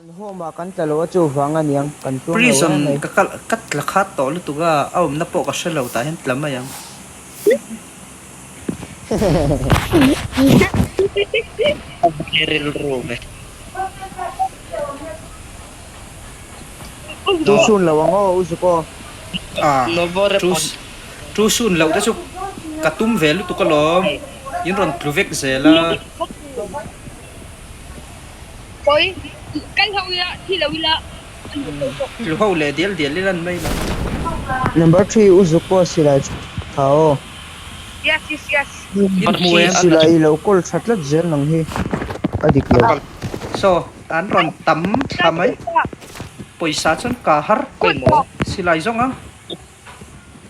Kan home ah kan tla lo a chu vang a niang kan tluang lo Prison em mai. ka kal ka tla khat tawh lutuk a, a awmna pawh ka hre lo tah hian tla mai ang. A vai rilru ve. Tu sun lo ang aw u Zuk aw. A, tu tu sun loh te chu ka tum ve lutuk alawm, in rawn tlu vek zel a. Pawi, kal ho ila, thi lo ila, an duh tawh zawk. Tlu ho leh dial dial ila an mai lo. Number three u Zuk pawh silai tha aw. Yes, yes, yes. In hmu em? Silai i lo kawl tha tlat zel nang hi a dik lo. So, an rawn tam thla mai. Pawisa chuan ka har silai zawng a.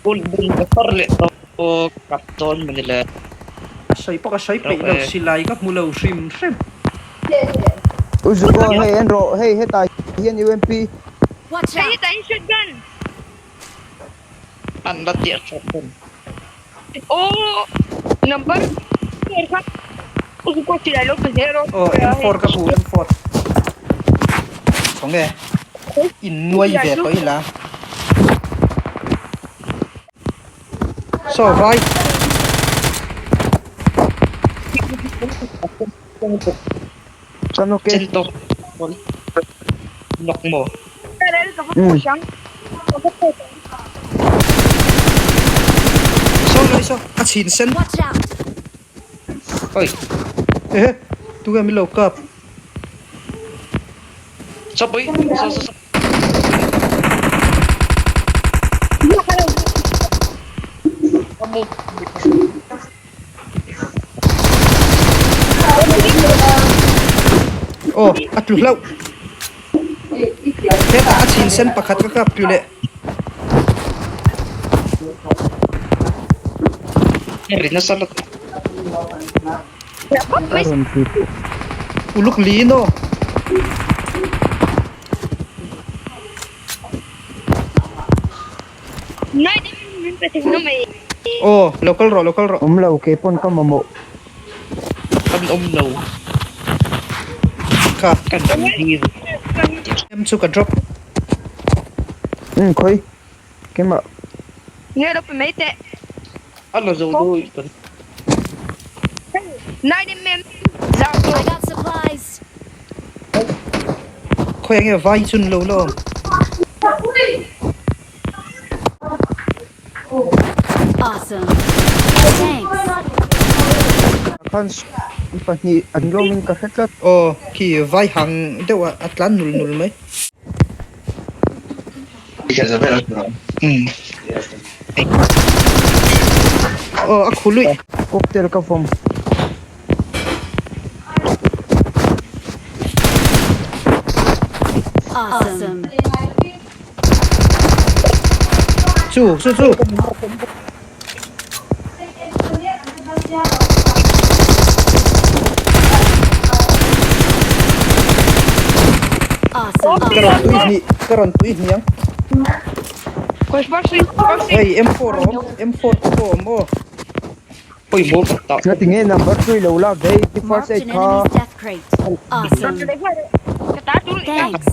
Motor leh tawh kap dawn mawni le. A sawi pawh ka sawi peih lo silai ka hmu lo hrim hrim. U Zuko hei en rawh hei hetah hian UMP. Watch Hei out! hetah hian shotgun. An la tirh shotgun. Aw number four kha U Zuko silai lo pe zel rawh. Aw M4 ka hmu M4. Khawnge in nuai ve tawh ila. Saw vai. Ka nawk e. Chen tawk nawk maw? Saw lai saw a chhin sen. Watch out! Oi. Ehe tunge min lo kap. Saw pui saw saw saw. Aw a tlu hlauh. Hetah a chhin sen pakhat ka kap tlu leh. Uluk lin aw. Aw lo kal rawh lo kal rawh. Awm lo kei pawn ka mamawh. Kan awm lo. Kha. Kan awm dil. Em chu ka drop. Umm khawi. Keimah. Nge lo pe mai teh. A la zo dawi kan. 9 mm zau I got supplies. Khawi enge vai chun lo la awm. Awesome. Thanks. Khan pahnih an lawmin ka hre tlat. Aw khi vai hang deuh a tlan nul nul mai. Aw a khu luih. Cocktail ka vawm. Awesome. Chu chu chu. Awesome. Ka rawn tui hnih ka rawn tui hnih ang. Hei M4 a awm M4 te pawh a awm aw. Ngati nge number tui lo lak daih i first Marked aid an kha. enemy's death crate. Awesome. Thanks.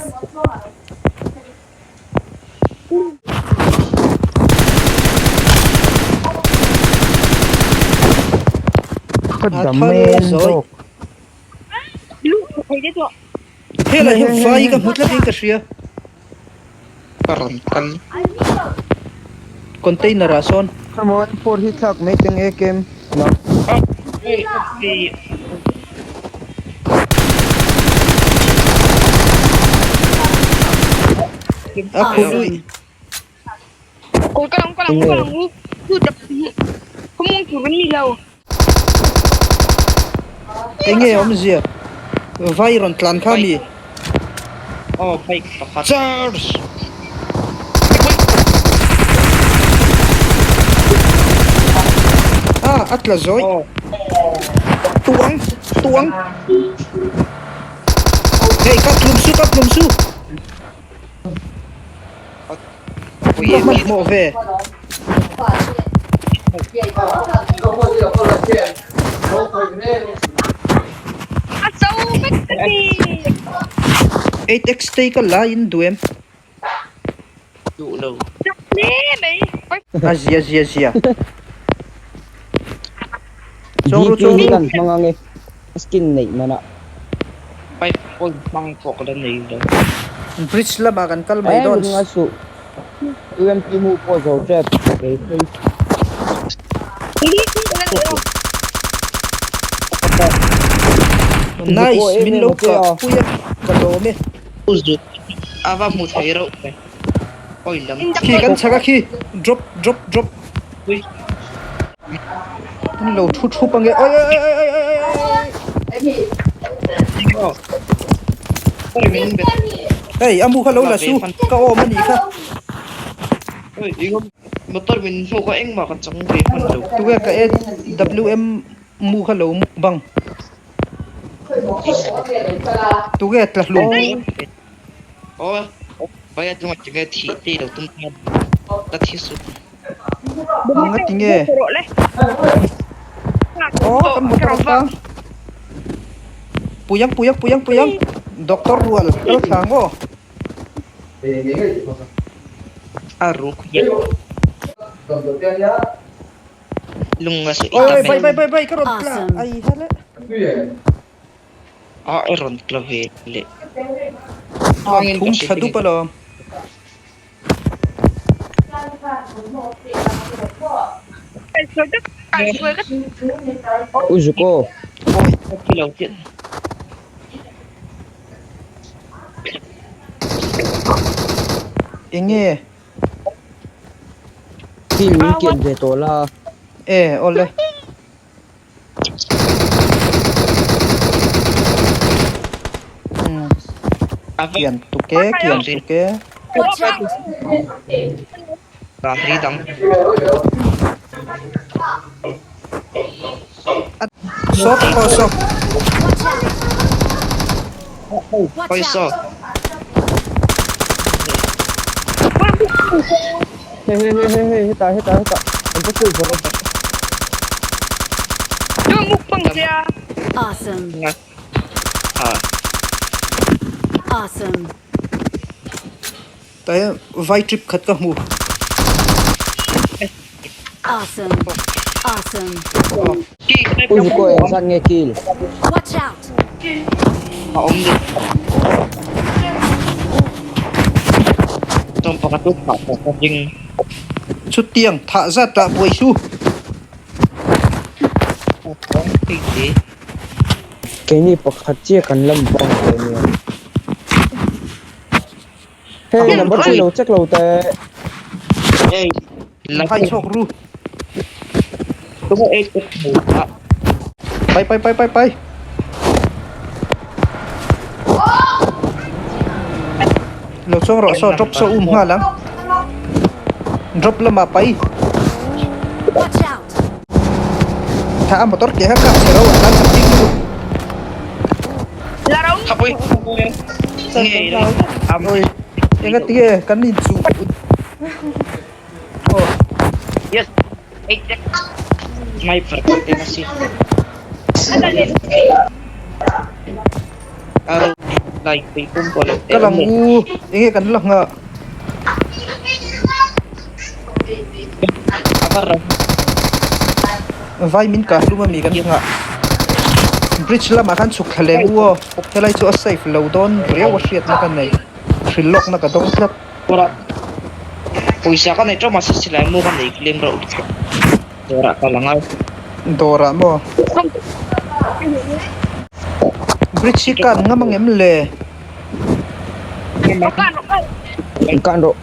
Ka A dam thal em zawi. zawk. Helai hian vai ka hmu tlat in ka hria. Ka rawn kal. Container ah sawn. Khamaw M4 hi thlak mai teng e kem nak. A khu lui. Enge awmzia? Vai rawn tlan kha mi? Aw bike pakhat. Charge! Ah, a tla zawi. Tuang, tuang. Hei, kap hlum su, kap hlum su. Ka hmanhmawh ve. 8x te hi ka la in duh em? Duh lo. Hle mai. A zia zia zia. Chawngru DP hi chawngru. kan hmang ange skin neih manah. Pipe pawh hmang pawh ka la nei lo. Bridge lamah kan kal mai Eh dawn. lunga suh. UMP mu pawh zo tep kei phei. Nice min lo kah pui a ka lawm e. A va hmu thei reuh ve. Awi lam. Khi kan chhak a khi drop drop drop. An lo thu thup ange oi oi oi oi oi oi Hei a mu kha lo la su ka awm a nih kha. Motor min hmuh kha engmah ka chang ve hman lo. Tunge ka AWM mu kha lo mukbang. Tunge tla hlum. Aw vai a chunga tinge thih te i lo tum ta ka thi suh. Nga tinge. Aw kan motor a tang. Puyang puyang puyang puyang. Doctor rual kal thla ang aw. A ruk hian lung a sawi Oi ta oi bai mai. bai bai bai ka rawn tla ai hal e. A i rawn tla ve leh. Thum thla dup alawm. U Zuko. Enge? Field min kian ve tawh la. E awle. Kian tuk e, kian tuk e. Watch out! Saw tak aw saw. Watch out! Watch out! Hei hei hei hei hei hetah hetah hetah an va sawi vawrh a. Awesome. Awesome. Tah hian vai trip khat ka hmu. Awesome. Awesome. U Zuko eng zat nge kill? Watch out. Chutiang thah zat ah buai su. Keini pakhat chiah kan lam bang ve nia. Hei number chu lo check lo teh. Hai chhuak ru. Pai pai pai pai pai. Lo chuang rawh saw drop saw um nghal ang. Drop lamah pai. Watch out. Tha a motor ke kha kap che ro a tlan chak bik lutuk. Oi enga tinge kan in chu aw. Ka lang u enge kan la nghah. Vai min kah hlum ami kan nghah. Bridge lamah khan chhuk thla leng u aw. Helai chu a safe lo dawn riau a hriatna ka nei. Hrilh lawkna ka dawng tlat. Pawisa ka nei teuh mahse silai mu ka nei tlem reuh dawrah ka la ngai. Dawrah maw? Bridge hi kan ngam angem le? Kan rawh.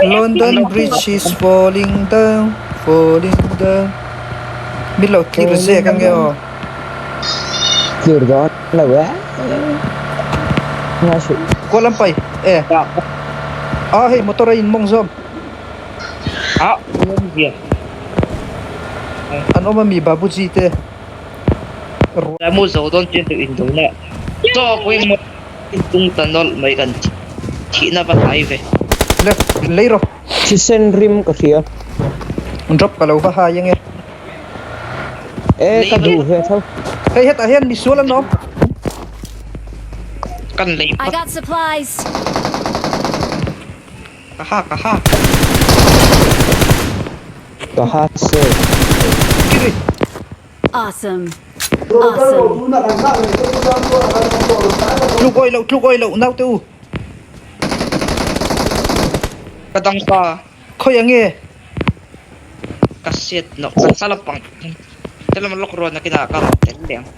London Bridge is falling down, falling down. Min lo clear zek ange aw. Clear dawn lo e. Nga suh. Kuala Lampai e. A hei motor a in mawng zawm. A awmzia. An awm ami Babuji te. Mu zo dawn chian chu in do na. Chaw pawimawh. Tung ta nawlh mai kan thihna va hnai ve. Le, lei rawh. Thisen rim ka hria. Drop ka lo va hai ange. E ka duh ve tho. Hei hetah hian misual an awm. Kan lei I phawt. got supplies. Ka ha ka ha. Ka ha se. Kiri. Awesome. Awesome. Tluk awih loh tluk awih loh naute u. Ka dang ta. Khawi ang nge? Ka set no kan sala pang te lam lawk ruan nakinah ka rawn tel leh ang.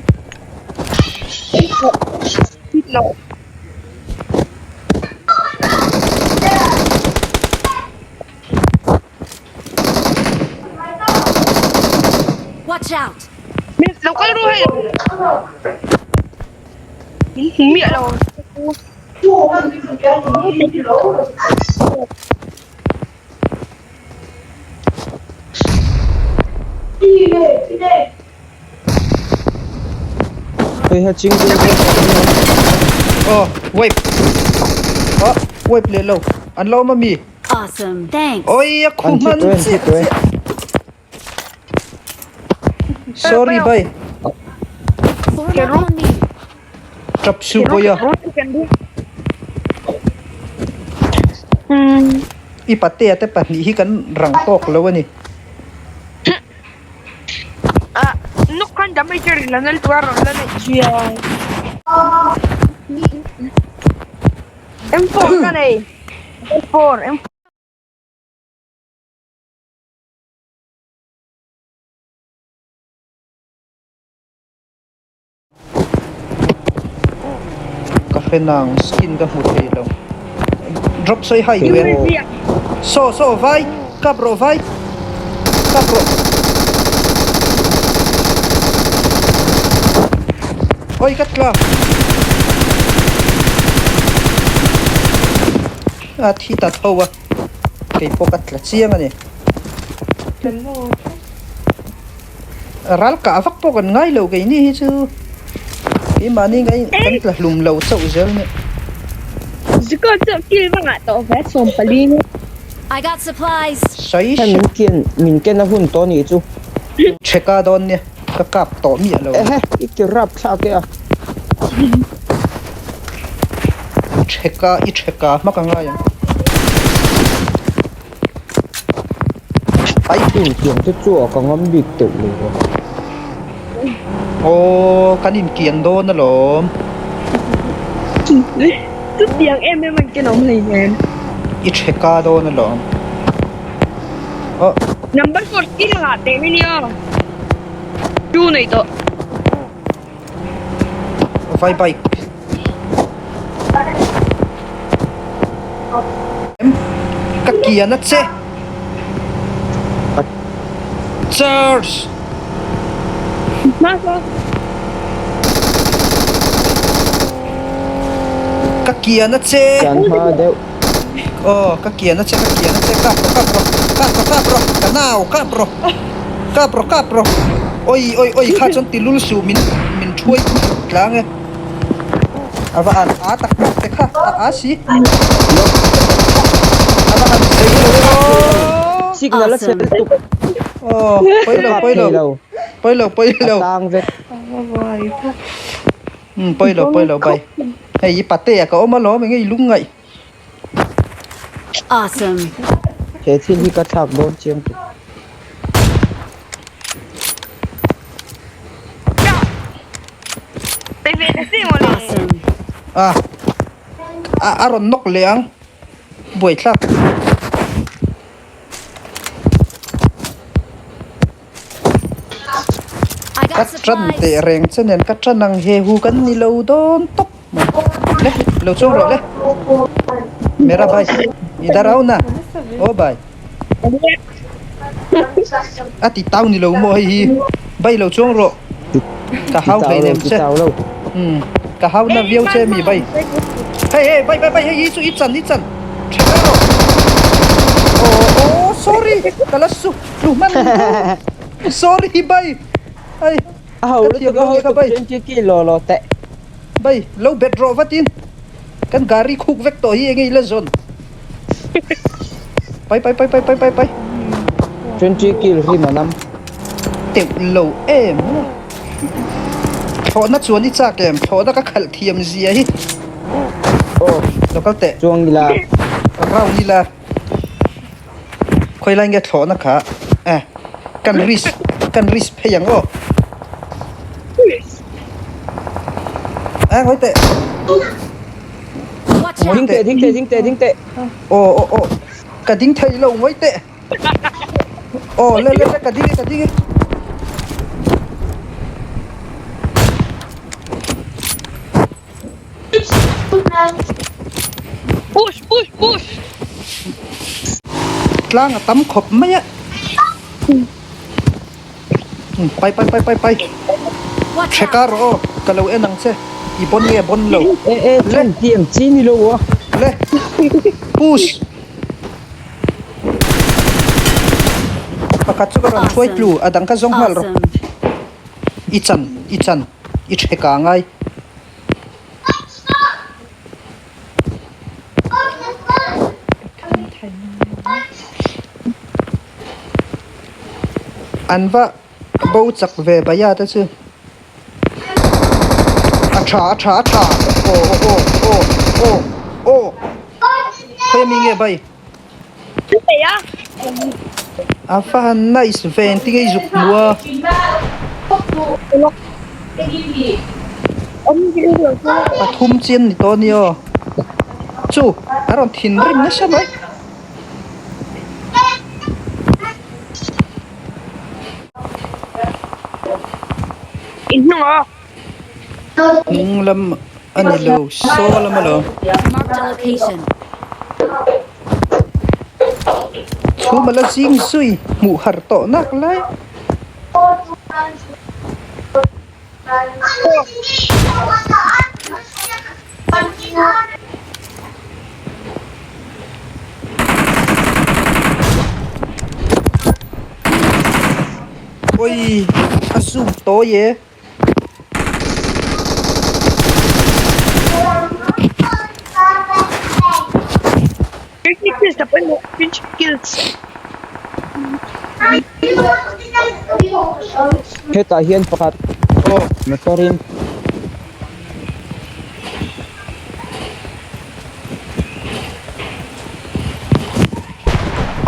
Watch out! Lo kal ru hei. Min hmu miah lo. Hei ha ching deuh deuh Oh, wipe. Oh, wipe leh lo. An lo awm ami? Awesome. Thanks. Oi, a khu hman chiah chiah. Sorry bai. Form up on me. Tap su bawi a. I patea te pahnih hi kan rang tawk lo a ni. Ka hre nang skin ka hmu thei lo. Drop sawi hai duh em? Saw saw vai kap rawh vai kap rawh. Oi ka tla. A thi ta tho a. Keipawh ka tla chiang a ni. Ral kah vak pawh kan ngai lo keini hi chu keimahni ngai kan tla hlum lo chauh zel nia. Zika chu kil vangah tawh ve 14 ni. I got supplies. Sawi Hei min ken min ken a hun tawh nih chu. Chheka dawn nia ka kap tawh miah lo. Ehe i ti rap thlak e a. Chheka i chheka hma ka ngai ang. Ai inkian te chu a ka ngam bik teuh lo a. Aw kan inkian dawn alawm. Chutiang em em an ken awm hleinem. I chheka dawn alawm. Aw. Number 14 a ngah teh mai nia. Two nei tawh. Vai bike. Ka kian a che. Charge. Ka kian a che. Kian hma deuh. Aw ka kian a che ka kian a che kap rawh kap rawh kap rawh kap rawh ka nau kap rawh kap rawh kap rawh oi oi oi kha chuan ti lul suh min min thuai tlang e a va an a tak tak te kha a a si a va han zei lo e aw Signal a chhe lutuk. Aw pawi lo pawi lo pawi lo pawi lo A tang vek. Umm pawi lo pawi lo bai hei i patea ka awm alawm enge i lung ngaih. Awesome. He thil hi ka thlak dawn chiang tuk. Awesome. A a rawn nawk leh ang buaithlak. Ka ṭan teh reng che nen ka ṭan ang he hu kan ni lo dawn tawp mai. Le, lo chuang rawh le. Mera bhai, idhar au na. Aw bhai. A ti tau ni lo maw hei hi. Bhai lo chuang rawh. Ka hau hlei nem che. Umm, ka hau na viau che mi bhai. Hei hei, bhai bhai bhai hei hi chu i chan i chan. Ṭha rawh. Aw aw sorry, ka la su. Lu hman Sorry bai. Ai. A ho lutuk a ho lutuk 20 ki lo lo teh. Bai lo bet rawh vatin. Kan gari khuk vek tawh hi enge i la zawn. Pai pai pai pai pai pai pai. 20 kil hi manam. Teuh lo em. Thlawhna chuan i chak em? Thlawhna ka khalh thiam zia hi. Aw. Lo kal teh. Chuang ila. Round ila. Khawi lai nge thlawhna kha eh kan risk kan risk phei ang aw. Eh ngawi teh. Watch out. Ding teh ding teh ding teh ding teh. Aw aw aw ka ding thei lo ngawi teh. Aw le le le ka ding e ka ding e. Push push push. Tlang a tam khawp mai a. Pai pai pai pai pai. Watch Cheka out. rawh aw ka lo en ang che. I bon nge bon lo. E e chun tiang chi ni lo a. Le. Push. Pakhat chu ka rawn hruai tlu a dang kha zawng nghal rawh. Awesome. I chan i chan i cheka ngai. An va bo chak ve Baya te chu a tha a tha a tha aw aw aw aw aw khawi ami nge bai a va han nice ve engtin nge i zuk hmu a. Pathum chian ni tawh a ni aw chu a rawn thinrim nasa mai. Hnung lam a ni lo saw lam a lo. Marked a location. Chhum a la zing zui hmuh har tawh nak lai. Oi a zoom tawi e. Hetah hian pakhat Aw. motor in.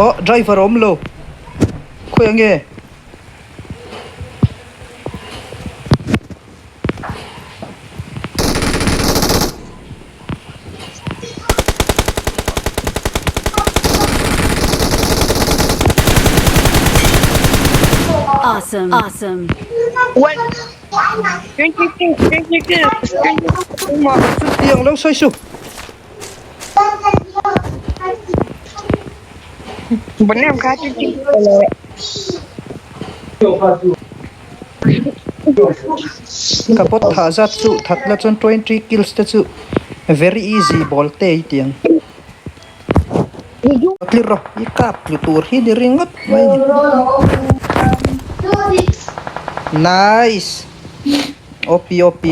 Aw driver a awm lo. Khawi ang nge? Awesome. Awesome. One. 26, 26, 26. Chutiang lo sawi suh. Ka bot thah zat chu that la chuan 20 kills te chu very easy ball te i ti ang. Tlir rawh i kap tlu tur hi ni ringawt mai a ni. Nice! OP OP.